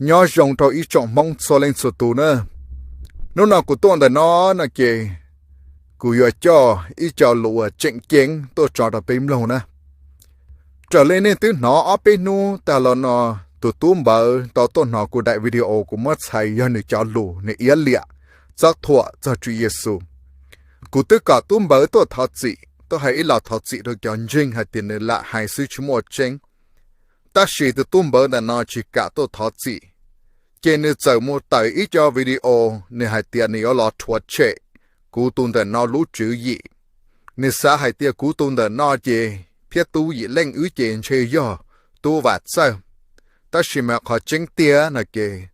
Nyob zoo rau ib tsoom Hmoob txhua leej txhua tus na. Hnub no kuv tuaj ntawm no no ces kuv yuav coj ib co lus uas tseem ceeb tuaj tso rau peb mloog na. Raws li nej twb hnov ob peb hnub tag los no, tus tub Npawv tau tuaj hnov kuv daim video kuv muab txhais yog nws cov lus nws iab liam txob thuam txog Tswv Yexus. Kuv twb kom tub Npawv tuaj thov txim, tuaj hais ib los thov txim rau cov ntseeg hais tias nws lam hais xwb tsis muaj tseeb. Tab sis tus tub Npawv ntawm no tsis kam tuaj thov txim, ces nws txawm mus tawm ib co video, nws hais tias nws yuav los rhuav tshem kuv tus ntawm no lub tswv yim. Nws xav hais tias kuv tus ntawm no ces thiab Tub Yim Leej wb ces ntshe yog Tub Vam Txawj. Tab sis mas qhov tseeb tiag no ces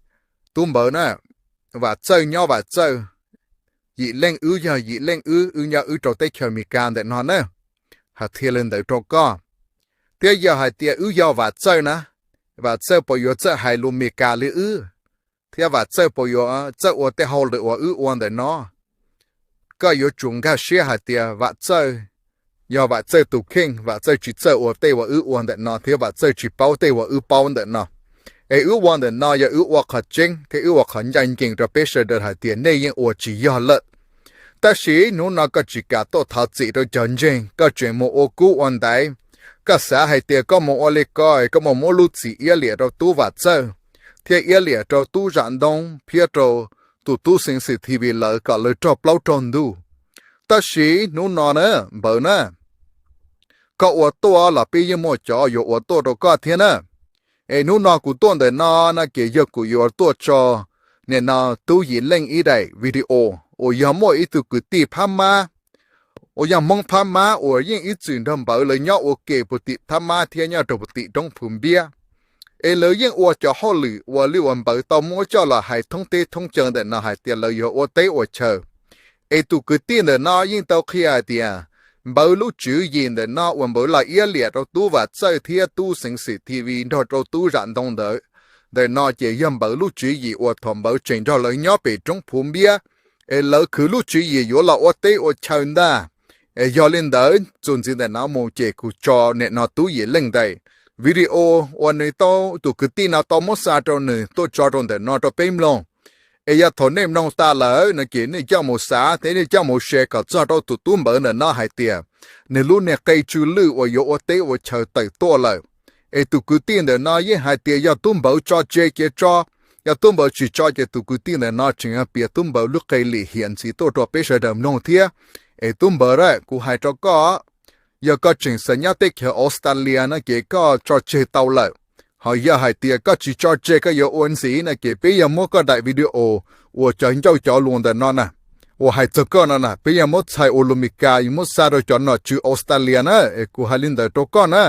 Tub Npawv na, Vam Txawj nyob Vam Txawj, Yim Leej wb yog Yim Leej wb, wb nyob wb rau teb chaws Amelikas ntawm no na. Hais qhia li ntawd rau koj. Thiab yog hais tias wb yog Vam Txawj na, Vam Txawj puas yuav txawj hais lus Amelikas li wb? Thiab Vam Txawj puas yuav txawj ua tej hauj lwm uas wb ua ntawm no? Koj yuav tsum nkag siab hais tias Vam Txawj yog Vam Txawj tus kheej, Vam Txawj tsis txawj ua tej uas wb ua ntawm no thiab Vam Txawj tsis paub tej uas wb paub ntawm no. Es wb ua ntawm no yog wb ua qhov tseeb thiab wb ua qhov ncaj ncees rau peb sawv daws hais tias nej yeej ua tsis yog lawm. Tab sis hnub no koj tsis kam tuaj thov txim rau cov ntseeg, koj tseem mus ua kub ua ntaiv. Koj xav hais tias koj mus ua li ko es koj mus muab lub txim iab liam rau Tub Vam Txawj, thiab iab liam rau Tub Zam Ntoo, thiab rau tus tub Xeev Xwm T V lawv kom lawv raug plaub raug ntug. Tab sis hnub no na, Npawv na, koj ua tuaj los peb yeej muaj cov yuav ua tuaj rau koj thiab na. Es hnub no kuv tuaj ntawm no no ces yog kuv yuav tuaj tso nim no Tub Yim Leej ib daim video uas yog muaj ib tug kwv tij Phab Mab uas yog Hmoob Phab Mab uas yeej ib txwm nrog Npawv lawv nyob ua ke puag tim Phab Mab thiab nyob rau puag tim roob Phu Npiab. Es lawv yeej ua cov hauj lwm uas li uas Npawv tau muab coj los hais thoob teb thoob chaw ntawm no hais tias lawv yuav ua teb ua chaw. Es tus kwv tij ntawm no yeej tau qhia hais tias Npawv lub tswv yim ntawm no uas Npawv los iab liam rau Tub Vam Txawj thiab tub Xeev Xwm T V nrog rau Tub Zam Ntoo ntawd, ntawm no ces yog Npawv lub tswv yim uas thaum Npawv tseem nrog lawv nyob pem roob Phu Npiab, es lawv khwv lub tswv yim yuav los ua teb ua chaw ntag. Es yog li ntawd txuas ntxiv ntawm no mus ces kuv tso nim no Tub Yim Leej daim video uas nws tau, tus kwv tij no tau muab xa rau nws tuaj tso rau ntawm no rau peb mloog. Es yog thaum nej mloog tas lawm no ces nej coj mus xav thiab nej coj mus share kom txog rau tus tub Npawv ntawm no hais tias nws lub niag qe tsw lwj uas yuav ua teb ua chaw tawm tuaj lawm. Es tus kwv tij ntawm no yeej hais tias yog tub Npawv tso tseg ces tso, yog tub Npawv tsis tso ces tus kwv tij ntawm no tseem yuav piav tub Npawv lub qe lim hiam ntxiv tuaj rau peb sawv daws mloog thiab. Es tub Npawv, kuv hais rau koj, yog koj tseem xav nyob teb chaws Australia no ces koj tso tseg tau lawm. Ho yog hais tias koj tsis tso tseg koj yuav ua ntxiv no ces peb yuav muab koj daim video uas cov ncauj cov lus ntawm no na, uas hais txog koj no na, peb yuav muab txhais ua lus Meskas yuav muab xa rau cov nom tswv Australia na. Es kuv hais li ntawd rau koj na,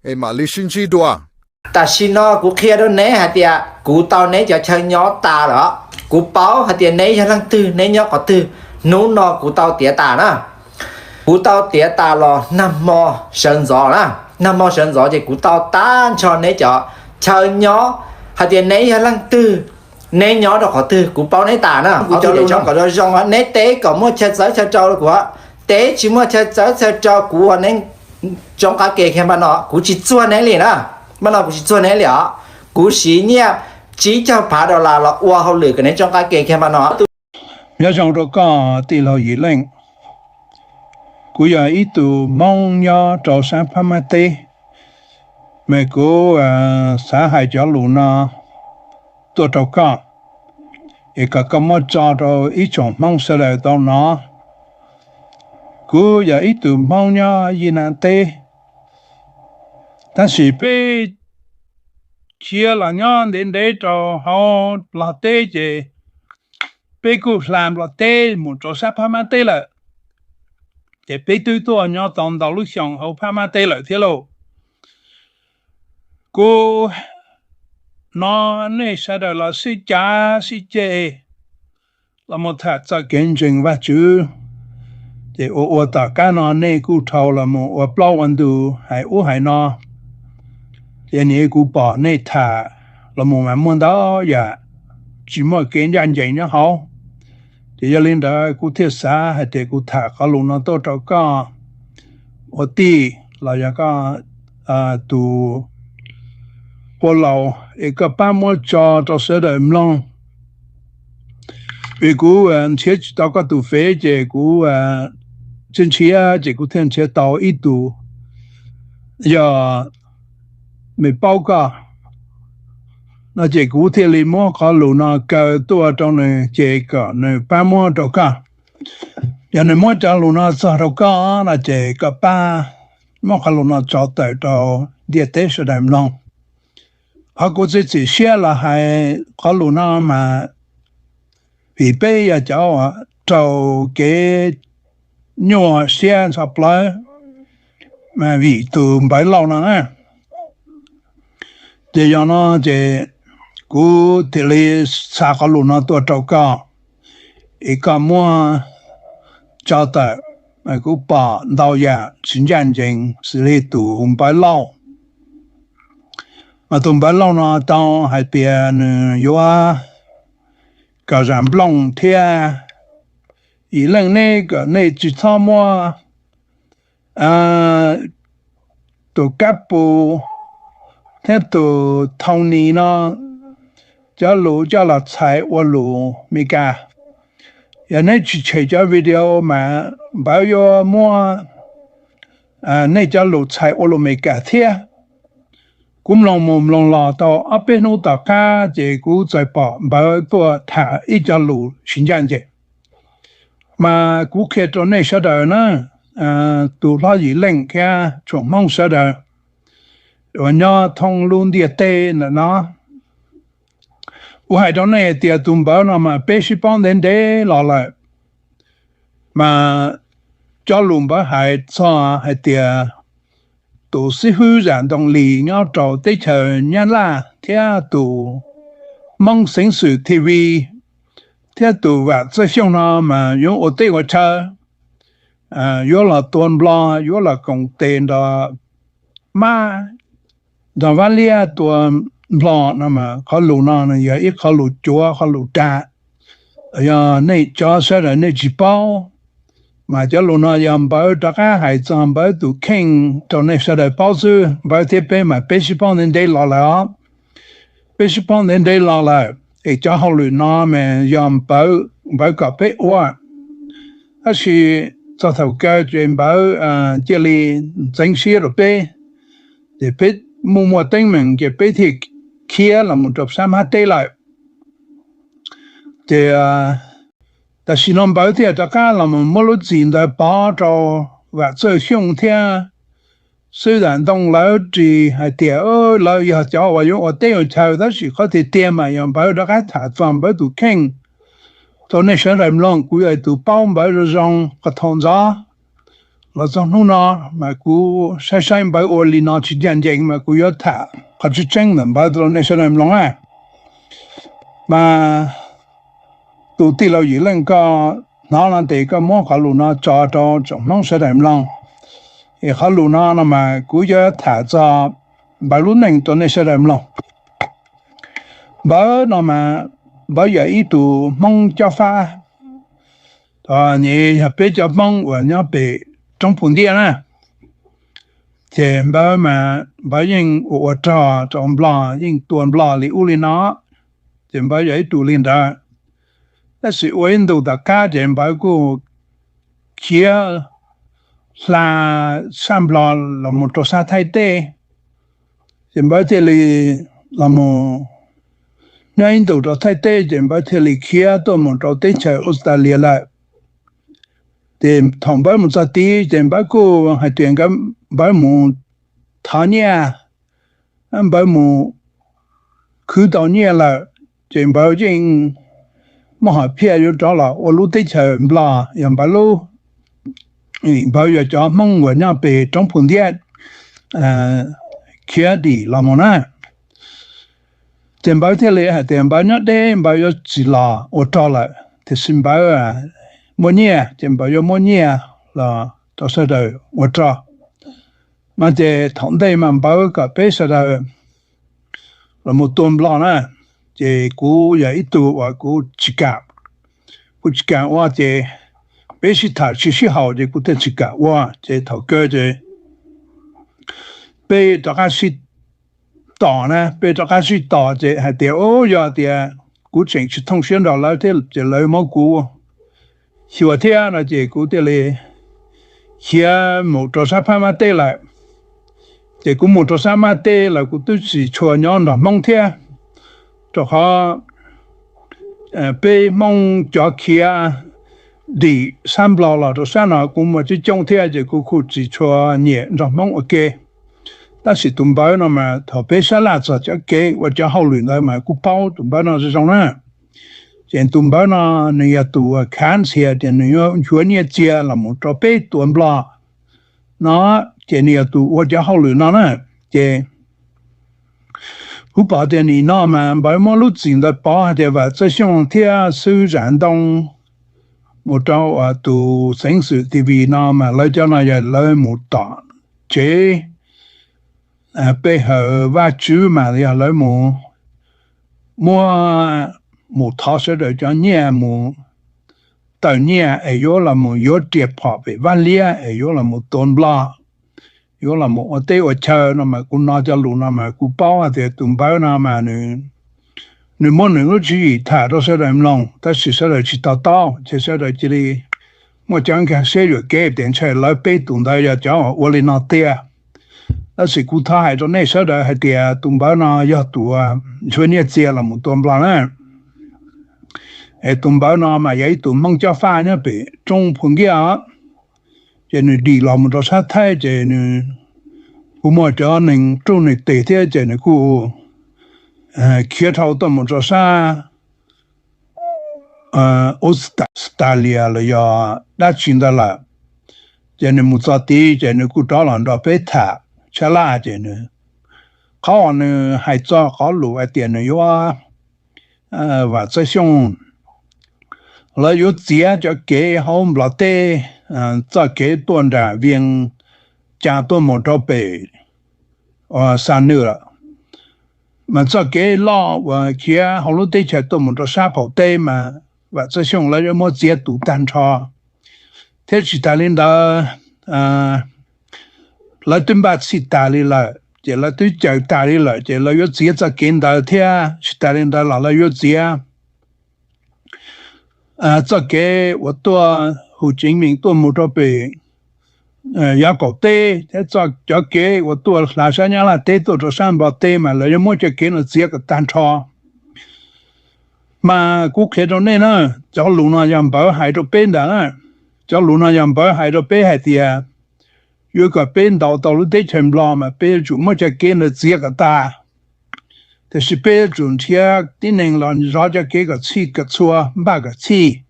es mam li sib ntsib dua. Tam sim no kuv qhia rau neb hais tias kuv tau neb cov chaw nyob tas lawm. Kuv paub hais tias neb yog leej twg, neb nyob qhov twg. Hnub no kuv tau tiav tas na. Kuv tau tiav tas los nag hmo sawv ntxov na. Nag hmo sawv ntxov ces kuv tau tag nrho neb cov chaw nyob, hais tias neb yog leej twg, neb nyob rau qhov twg, kuv paub neb tas na. Kuv cov lus no kom zoo zoo, neb teb kom muaj chaw txawb chaw rau kuv, teb tsis muaj chaw txawb chaw rau kuv ua neb tsoob qab ke kiag npaj no, kuv tsis txuag neb li na. Npaj no kuv tsis txuag neb li os. Kuv siv nyiaj tsib caug phav dollar los ua hauj lwm kom neb tsoob qab ke kiag npaj no. Nyob zoo rau koj tij laug Yim Leej. Kuv yog ib tug Hmoob nyob rau sab Phab Mab teb, mas kuv xav hais cov lus no tuaj rau koj, es kom koj muab tso rau ib tsoom Hmoob sawv daws tau hnov. Kuv yog ib tug Hmoob nyob Yij Nam teb, tab sis peb khiav los nyob ntev ntev rau hauv Nplog teb ces peb kuj hla Nplog teb mus rau sab Phab Mab teb lawm. Ces peb twb tuaj nyob tau ntau lub xyoo hauv Phab Mab teb lawm thiab lauj. Kuv hnov nej sawv daws los sib cav sib ceg los mus tham txog kev ntseeg Vajtswv, ces ua ua tom qab no nej kuj dhau los mus ua plaub ua ntug hais ub hais no. Ces nim kuv pom nej tham los mus mas muaj ntau yam tsis muaj kev ncaj ncees nyob hauv. Ces yog li ntawd kuv thiaj xav hais tias kuv tham qhov lus no tuaj rau koj ua tij los yog koj tus ua laus es koj pab muab tso rau sawv daws mloog. Vim kuv nrhiav tsis tau koj tus fev ces kuv nrhiav nrhiav ces kuv thiaj nrhiav tau ib tug yog me paub koj no ces kuv thiaj li muab qhov lus no kaw tuaj rau nws ces kom nws pab muab rau koj. Yog nws muab cov lus no txog rau koj no ces koj pab muab qhov lus no tso tawm rau ntiaj teb sawv daws mloog. Qhov kuv txiav txim siab los hais qhov lus no mas vim peb yog cov uas raug kev nyuaj siab ntxhov plawv vim tus Npawv Lauj no na. Ces yog no ces kuv thiaj li xa qhov lus no tuaj rau koj, es koj muab tso tawm. Kuv pom ntau yam tsis ncaj ncees xws li tus Npawv Lauj, mas tus Npawv Lauj no tau hais tias nws yuav kom zam nplooj thiab. Yim leej neb kom nej tsis txhob muab tus Kab Pus thiab tus Thau Nis no cov lus coj los txhais ua lus Meskas. Yog neb tsis tshem cov video mas Npawv yuav muab nej cov lus txhais ua lus Meskas thiab. Kuv mloog mus mloog los tau ob peb hnub tom qab ces kuv txawm pom Npawv tuaj tham ib co lus tsis ncaj ncees. Mas kuv qhia rau nej sawv daws na, tus hlob Yim Leej thiab tsoom Hmoob sawv daws uas nyob thoob lub ntiaj teb ntawm no, kuv hais rau nej tias tus Npawv no mas peb sib paub ntev ntev los lawm. Mas cov lus Npawv hais txog hais tias tus xib hwb Zam Ntoo Lis nyob rau teb chaws Nyab Laj thiab tus Hmoob Xeev Xwm T V thiab tus Vam Txawj Xyooj no mas yuav ua teb ua chaw, yuav los tua Nplog, yuav los koom tes nrog Mab, nrog Vaj Liab tua Nplog no mas qhov lus no yog ib qhov lus cuav, qhov lus dag. Yog nej cov sawv daws nej tsis paub, mas cov lus no yog Npawv rov qab hais txog Npawv tus kheej rau nej sawv daws paub xwb. Npawv thiab peb mas peb sib paub ntev ntev los lawm os. Peb sib paub ntev ntev los lawm es cov hauj lwm no mas yog Npawv, Npawv kom peb ua. Tab sis txog thaum kawg ces Npawv cia li ntxeev siab rau peb, ces peb muaj muaj teeb meem ces peb thiaj khiav los mus rau sab Mab teb lawm. Ces tam sim no Npawv thiaj rov qab los mus muab lub txim ntawd pov rau Vam Txawj Xyooj thiab Xib Hwb Zam Ntoo lawv ris hais tias lawv yog cov uas yuav ua teb ua chaw, tab sis qhov tiag tiag mas yog Npawv rov qab tham txog Npawv tus kheej rau nej sawv daws mloog. Kuv yog tus paub Npawv zoo zoo qhov thaum ntxov los txog hnub no, mas kuv saib saib Npawv ua li no tsis ncaj ncees mas kuv yuav tham qhov tseeb tseeb ntawm Npawv rau nej sawv daws mloog na. Mas tus tij laug Yim Leej, koj hnov no ces koj muab qhov lus no tso rau tsoom Hmoob sawv daws mloog. Es qhov lus no no mas kuv yuav tham txog Npawv lub neej rau nej sawv daws mloog. Npawv no mas Npawv yog ib tug Hmoob Cob Fab, yog peb cov Hmoob uas nyob pem roob Phu Ntiaj na. Ces Npawv mas Npawv yeej ua ua rog rau Nplog, yeej tua Nplog li ub li no, ces Npawv yog ib tug li ntawd. Tab sis ua ib ntus tom qab ces Npawv kuj khiav hla sab Nplog los mus rau sab Thaib teb. Ces Npawv thiaj li los mus nyob ib ntus rau Thaib teb ces Npawv thiaj li khiav tuaj mus rau teb chaws Australia lawm. Ces thaum Npawv mus txog tid ces Npawv kuj hais tias Npawv mus thov nyiaj, Npawv mus khwv tau nyiaj lawm, ces Npawv yeej muaj hom phiaj yuav rov los ua lub teb chaws Nplog yog Npawv lub. Npawv yog cov Hmoob uas nyob pem roob Phu Ntiaj khiav dim los mus na. Ces Npawv thiaj li hais tias Npawv nyob deb Npawv yuav tsis los ua rog lawm, tiam sis Npawv muaj nyiaj ces Npawv yuav muab nyiaj los rau sawv daws ua rog. No ces thaum ntej mas Npawv kom peb sawv daws los mus tua Nplog na, ces kuv yog ib tug uas kuv tsis kam, kuv tsis kam ua ces peb sib tham tsis sib haum ces kuv thiaj tsis kam ua. Ces thaum kawg ces peb rov qab sib tos na, peb rov qab sib tos ces hais tias, u, yog tias kuv tseem tsis thooj siab nrog lawv thiab ces lawv muab kuv xyuas thiab no ces kuv thiaj li khiav mus rau sab phab mab teb lawm. Ces kuv mus rau sab mab teb lawm kuv twb tsis tshua nyob nrog Hmoob thiab, rau qhov peb Hmoob cov khiav dim sab Nplog los rau sab no kuv muaj coob coob thiab ces kuv kuj tsis tshua nyiam nrog Hmoob ua ke. Tab sis tus Npawv no mas thaum peb sab laj txog cov kev ua cov hauj lwm ntawd mas kuj paub tus Npawv no zoo zoo na. Ces tus Npawv no nws yog tus uas khav ntxhias tias nws yuav nchuav nyiaj txiag los mus rau peb tua Nplog no, ces nws yog tus ua cov hauj lwm no na. Ces kuv pom tias nim no mas Npawv muab lub txim ntawd pov hais tias Vam Txawj Xyooj thiab Xwb Zam Ntoo mus rau tus Xeev Xwm T V no mas lawv cov no yog lawv mus tom tsev pe hawm Vajtswv mas yog lawv mus muab, mus thov sawv daws cov nyiaj mus tawm nyiaj es yuav los mus yuav riam phom pem Vaj Liab es yuav los mus tua Nplog, yuav los mus ua teb ua chaw no mas kuv hnov cov lus no mas kuv paub hais tias tus Npawv no mas nws muab nws lub tswv yim tham rau sawv daws mloog tab sis sawv daws tsis to taub ces sawv daws cia li muaj cov nkag siab yuam kev tias ntshe lawv peb tus ntawd yog cov ua li no tiag. Tab sis kuv thov hais rau nej sawv daws hais tias tus Npawv no yog tus nchuav nyiaj txiag los mus tua Nplog na. Es tus Npawv no mas yog ib tus Hmoob cob faj nyob pem roob Phu Nkiaj os. Ces nws dim los mus rau sab Thaib ces nws kuj muaj cov neeg ruj neeg tes thiab ces nws kuj khiav dhau tuaj mus rau sab Australia los yog dab tsi ntawd lawm. Ces nws mus txog tid ces nws kuj rov los nrog peb tham sab laj ces nws, qhov uas nws hais txog qhov lus hais tias nws yuav, Vam Txawj Xyooj, lawv yuav txiav cov kev hauv Nplog teb, txoj kev tuaj nram Vias Cas tuaj mus rau pem Xa Nws lawm. Mas txoj kev loj uas khiav hauv lub teb chaws tuaj mus rau sab qaum teb mas Vam Txawj Xyooj lawv yuav muab txiav tus tag nrho. Thiab tsis tas li ntawd, lawv twb npaj txhij tas li lawm ces lawv twb caws tas li lawm ces lawv yuav txiav txoj kev ntawd thiab. Tsis tas li ntawd los lawv yuav txiav txoj kev uas tuaj Hu Tsev Mees tuaj mus rau pem Yab Kaum teb thiab cov kev uas tuaj hlav sab Nyab Laj teb tuaj rau sab Nplog teb mas lawv yuav muab cov kev no txiav kom tag nrho. Mas kuv qhia rau nej na, cov lus no yog Npawv hais rau peb ntag na. Cov lus no yog Npawv hais rau peb hais tias yuav kom peb ntaus tau lub teb chaws Nplog mas peb yuav tsum muab cov kev ntawd txiav kom tag. Tiam sis peb yuav tsum nrhiav tib neeg los zov cov kev kom txhij kom txhua, npaj kom txhij.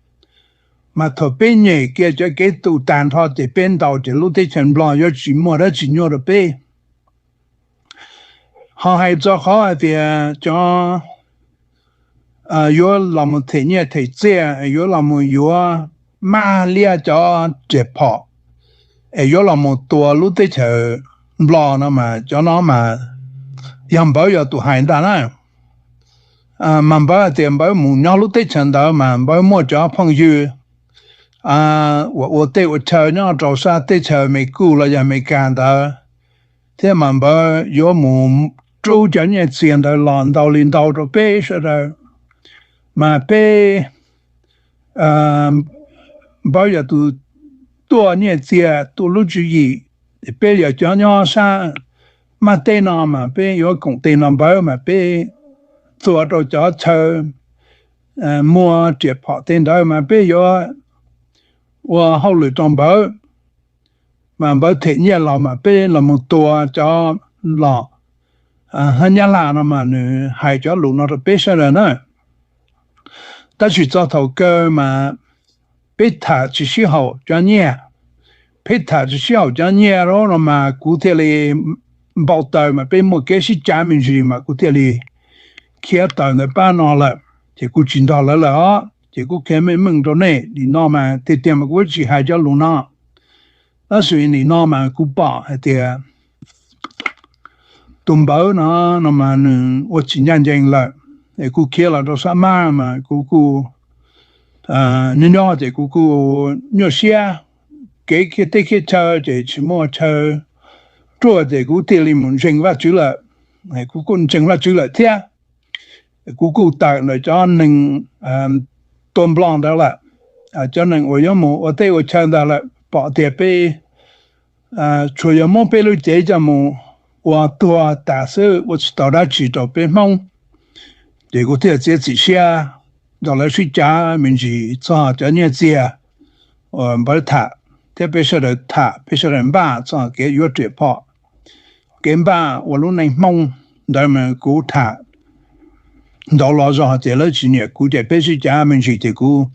Mas thaum peb nyem kiag cov kev tus tag nrho ces peb ntaus ces lub teb chaws Nplog yuav tsis muaj dab tsi nyuaj rau peb. Ho hais txog qhov hais tias cov yuav los mus them nyiaj them txiaj, yuav los mus yuav mab liab cov riam phom, es yuav los mus tua lub teb chaws Nplog no mas cov no mas yog Npawv yog tus hais ntag na. Mas Npawv hais tias Npawv mus nyob lub teb chaws ntawd mas Npawv muaj cov phooj ywg uas ua teb ua chaw nyob rau sab teb chaws Amelikas los yog Amelikas ntawd, thiab mas Npawv yuav mus rub cov nyiaj txiag ntawd los ntau li ntau rau peb sawv daws. Mas peb, Npawv yog tus tuaj nyiaj txiag tuaj lub tswv yim, peb yog cov nyob sab mab teb no mas peb yuav koom tes nrog Npawv mas peb txua rau cov chaw muaj riam phom tej ntawd mas peb yuav ua hauj lwm rau Npawv. Mas Npawv them nyiaj los mas peb los mus tua cov los hab Nyab Laj no mas nws hais cov lus no rau peb sawv daws na. Tab sis txog thaum kawg mas peb tham tsis sib haum cov nyiaj. Peb tham tsis sib haum cov nyiaj no mas kuv thiaj li npau taws mas peb muaj kev sib cav me ntsis mas kuv thiaj li khiav tawm ntawm pab no lawm, ces kuv tsis nrog lawv lawm os. Ces kuv qhia meej meej rau nej, nim no mas tiag tiag mas kuv tsis hais cov lus no. Tab sis nim no mas kuv pom hais tias tus Npawv no, no mas nws ua tsis ncaj ncees lawm, es kuv khiav los rau sab mab mas kuv kuj, nyob nyob ces kuv kuj nyuaj siab, kev khiav teb khiav chaw ces tsis muaj chaw ruaj ces kuv thiaj li mus ntseeg Vajtswv lawm. Kuv kuj ntseeg Vajtswv lawm thiab. Kuv kuj tawm ntawm cov neeg tua nplog ntawd lawm, cov neeg uas yuav mus ua teb ua chaw ntawd lawm, pom tias peb tsuas yog muab peb lub cev coj mus ua tuag tas xwb, ua tsis tau dab tsi rau peb Hmoob. Ces kuv thiaj txiav txim siab nrog lawv sib cav me ntsis txog cov nyiaj txiag uas npawv tham thiab peb sawv daws tham, peb sawv daws npaj txog kev yuav riam phom, kev npaj ua lub neej Hmoob ntawd mas kuv tham ntau los zog ces lawv tsis nyiam kuv ces peb sib cav me ntsis ces kuv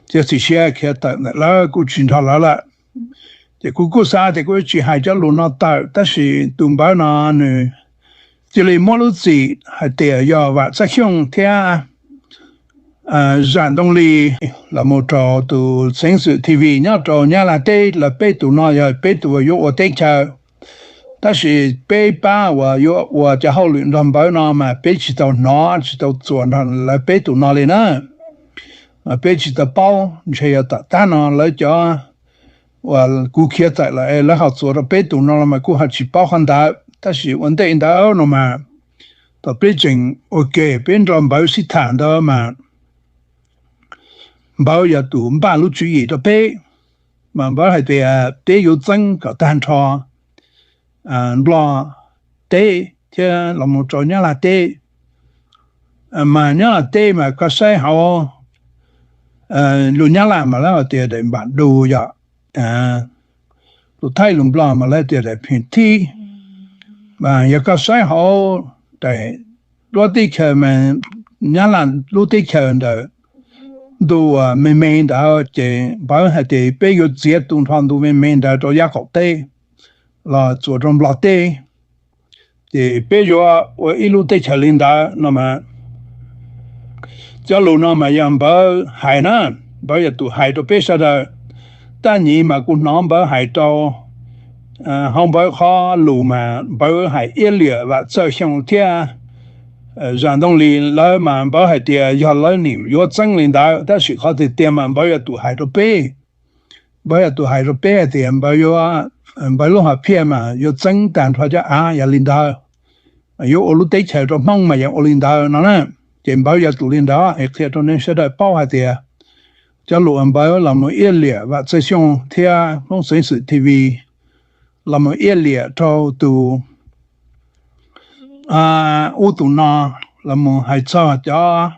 txiav txim siab khiav tawm ntawm lawv, kuv tsis nrog lawv lawm. Ces kuv kuj xav tias kuv tsis hais cov lus no tawm, tab sis tus npawv no nws cia li muab lub txim hais tias yog Vam Txawj Xyooj thiab Zam Ntoo Lis los mus rau tus Xeev Xwm T V nyob rau Nyab Laj teb, lawv peb tus no yog peb tus uas yuav ua teb chaws. Tab sis peb pab uas yuav ua cov hauj lwm nrog npawv no mas peb tsis tau hnov tsis tau txuas nrog lawv peb tus no li na. Mas peb tsis tau paub, ntshe yog tom qab no lawv cov uas kuv khiav tawm lawm es lawv ho txuas rau peb tus no los mas kuv ho tsis paub qhov ntawd. Tab sis ua ntej ntawd no mas thaum peb tseem ua ke peb nrog npawv sib tham ntawd mas npawv yog tus npaj lub tswv yim rau peb, mas npawv hais tias peb yuav txeeb kom tag nrho Nplog teb thiab los mus rau Nyab Laj teb. Mas Nyab Laj teb mas koj saib hauv lus Nyab Laj mas lawv hais tias daim npam du yom, lus Thaib lus Nplog mas lawv tias daim phiv thib. Mas yog koj saib hauv daim duab teb chaws mas Nyab Laj lub teb chaws ntawm ntu uas me me ntawd ces npawv hais tias peb yuav txiav tu nrho ntu me me ntawd rau Yaj Qaum teb los txuas rau Nplog teb. Ces peb yuav ua ib lub teb chaws li ntawd no mas cov lus no mas yog npawv hais na, npawv yog tus hais rau peb sawv daws. Tab sis mas kuv hnov npawv hais rau, hauv npawv qhov lus mas npawv hais iab liam Vam Txawj Xyooj thiab Zam Ntoo Lis lawv mas npawv hais tias yog lawv nim yuav txeeb li ntawd, tab sis qhov tiag tiag mas npawv yog tus hais rau peb. Npawv yog tus hais rau peb hais tias npawv yuav, npawv lub hom phiaj mas yuav txeeb tag nrho cov av yog li ntawd, yuav ua lub teb chaws rau Hmoob mas yog ua li ntawd no na. Ces npawv yog tus li ntawd es qhia rau nej sawv daws paub hais tias cov lus uas npawv los mus iab liam Vam Txawj Xyooj thiab Hmoob Xeev Xwm T V los mus iab liam rau tus ub tus no, los mus hais txog cov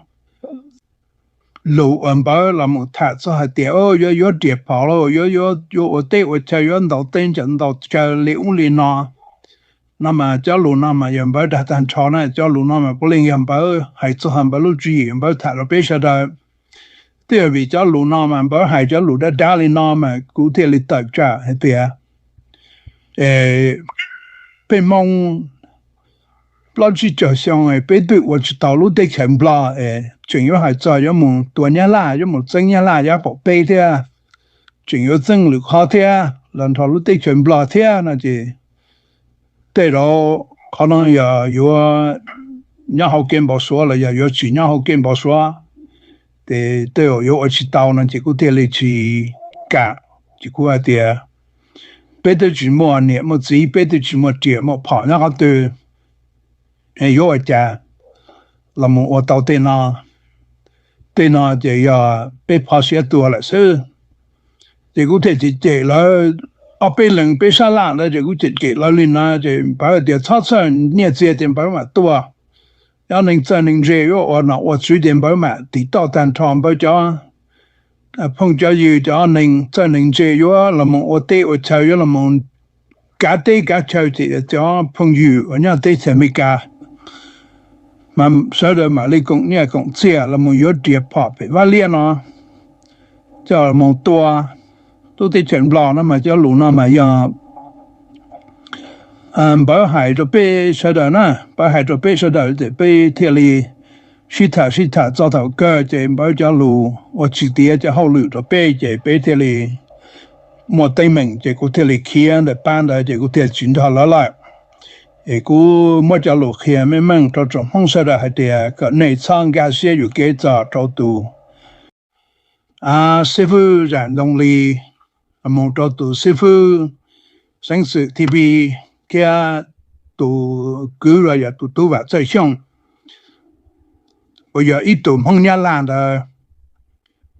lus uas npawv los mus tham txog hais tias yuav yuav riam phom lauj, yuav yuav ua teb ua chaw, yuav ntaus teb ntaus chaw li ub li no. No mas cov lus no mas yog npawv dag tag nrho na, cov lus no mas puav leej yog npawv hais txog npawv lub tswv yim npawv tham rau peb sawv daws. Twb yog vim cov lus no mas npawv hais cov lus dab dab li no mas kuv thiaj li tawm tsam hais tias peb Hmoob plaub tsib caug xyoo peb twb ua tsis tau lub teb chaws Nplog es tseem yuav hais txog yuav mus tua Nyab Laj, yuav mus txeeb Nyab Laj Yaj Qaum teb thiab, tseem yuav txeeb lwm qhov thiab los nrog lub teb chaws Nplog thiab no ces tej zaum qhov no yog yuav nyob hauv kev npau suav los yog yuav tsis nyob hauv kev npau suav, ces tej zaum yuav ua tsis tau no ces kuv thiaj li tsis kam. Ces kuv hais tias peb twb tsis muaj niam muaj txiv, peb twb tsis muaj riam muaj phom nyob qhov twg, yuav ua cas los mus ua tau tej no. Tej no ces yog peb phov siab tuag lawm xwb. Ces kuv thiaj cem cem lawv, ob peb leeg peb sab laj ntawd ces kuv cem cem lawv li no ces npawv tias txhob txhawj nyiaj txiag ces npawv mam tuaj. Cov neeg txawj neeg ntse yuav ua nom ua tswv ces npawv mam tiv tauj tag nrho npawv cov phooj cov ywg, cov neeg txawj neeg ntse yuav los mus ua teb ua chaw, yuav los mus kav teb kav chaw ces cov phooj ywg uas nyob teb chaws Amelikas mas sawv daws mam li koom nyiaj koom txiaj los mus yuav riam phom pem Vaj Liab no coj mus tua lub teb chaws Nplog no mas cov lus no mas yog npawv hais rau peb sawv daws na, npawv hais rau peb sawv daws ces peb thiaj li sib tham sib tham txog thaum kawg ces npawv cov lus ua tsis tiav cov hauj lwm rau peb ces peb thiaj li muaj teeb meem ces kuv thiaj li khiav ntawm pab ntawd ces kuv thiaj tsis nrog lawv lawm. Es kuv muab cov lus qhia meej meej rau tsoom Hmoob sawv daws hais tias kom nej txhob nkag siab yuam kev txog rau tus xib fwb Zam Ntoo Lis, mus rau tus xib fwb Xeev Xwm T V thiab tus kwv los yog tus tub Vam Txawj Xyooj uas yog ib tug Hmoob Nyab Laj ntawd,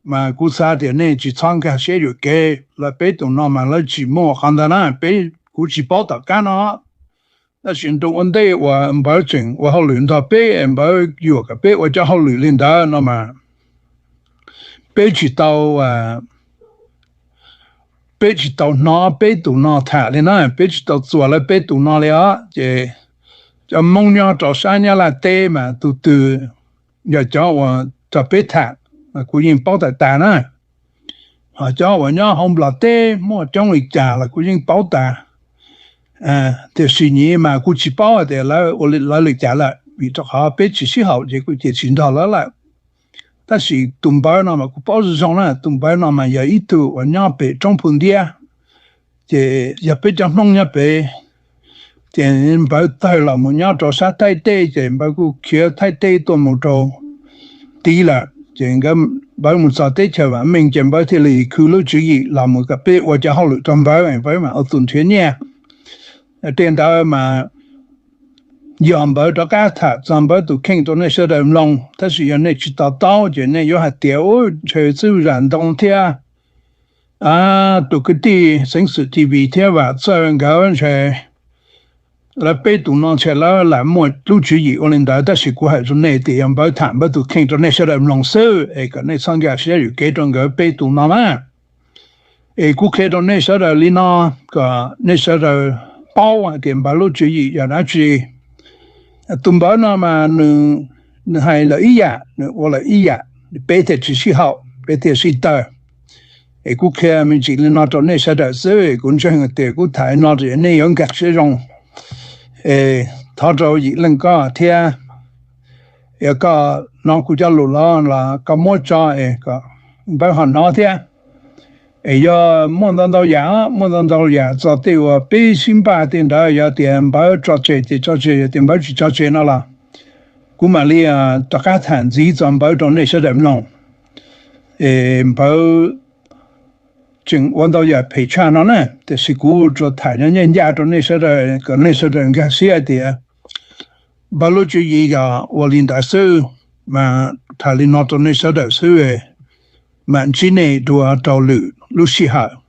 mas kuv xav tias nej tsis txhob nkag siab yuam kev, lawv peb tus no mas lawv tsis muaj qhov ntawd na, peb, kuv tsis paub tom qab no. Tab sis ntu ua ntej uas Npawv tseem ua hauj lwm nrog peb, Npawv yuam kom peb ua cov hauj lwm li ntawd no mas peb tsis tau, peb tsis tau hnov peb tus no tham li na, peb tsis tau txuas lawv peb tus no li os. Ces cov Hmoob nyob rau sab Nyab Laj teb mas tus twg yog cov uas rau peb tham, kuv yeej paub tas tas na. Ho cov uas nyob hauv Nplog teb muaj coob li cas los kuv yeej paub tas. Tiam sis nyiv mas kuv tsis paub hais tias lawv ua lawv li cas lawm, vim rau qhov peb tsis sib haum ces kuv cia tsis nrog lawv lawm. Tab sis tus Npawv no mas kuv paub zoo zoo na, tus Npawv no mas yog ib tug uas nyob pem roob Phu Ntiab, ces yog peb cov Hmoob nyob pem, ces Npawv tawg los mus nyob rau sab Thaib teb, ces Npawv kuj khiav Thaib teb tuaj mus rau tid lawm. Ces Npawv mus txog teb chaws vam meej ces Npawv thiaj li khwv lub tswv yim los mus kom peb ua cov hauj lwm rau Npawv, Npawv mam ua tus nrhiav nyiaj. Tej ntawd mas yog Npawv rov qab tham txog Npawv tus kheej rau nej sawv daws mloog, tab sis yog nej tsis to taub ces nej yuav hais tias, ub, ntshe Txwj Zam Ntoo thiab tus kwv tij Xeev Xwm T V thiab Vam Txawj nkawd ntshe lawv peb tus no ntshe lawv lam muaj lub tswv yim ua li ntawd. Tab sis kuv hais rau nej tias yog Npawv tham Npawv tus kheej rau nej sawv daws mloog xwb, es kom nej txhob nkag siab yuam kev rau nkawd peb tus no na. Es kuv qhia rau nej sawv daws li no, kom nej sawv daws paub hais tias Npawv lub tswv yim yog dab tsi. Tus Npawv no mas nws hais lawm ib yam, nws ua lawm ib yam, peb thiaj tsis sib haum, peb thiaj sib tawg. Es kuv qhia me ntsis li no rau nej sawv daws xwb, kuv ntseeg tias kuv tham li no nej yuav nkag siab zoo. Es thov rau Yim Leej koj thiab, yog koj hnov kuv cov lus los los koj muab tso es kom Npawv ho hnov thiab. Es yog muaj ntau ntau yam, muaj ntau ntau yam txog tej uas peb sib npaj tej ntawd, yog tias Npawv tso tseg ces tso tseg, yog tias Npawv tsis tso tseg no los kuv mam li rov qab tham ntxiv txog Npawv rau nej sawv daws mloog. Es Npawv tseem ua ntau yam phem tshaj no na, tiam sis kuv tsuas tham nyob ncaj ncaj rau nej sawv daws kom nej sawv daws nkag siab tias Npawv lub tswv yim yog ua li ntawd xwb. Mas tham li no rau nej sawv daws xwb, mam ntsib nej dua rau lwm lub sij hawm.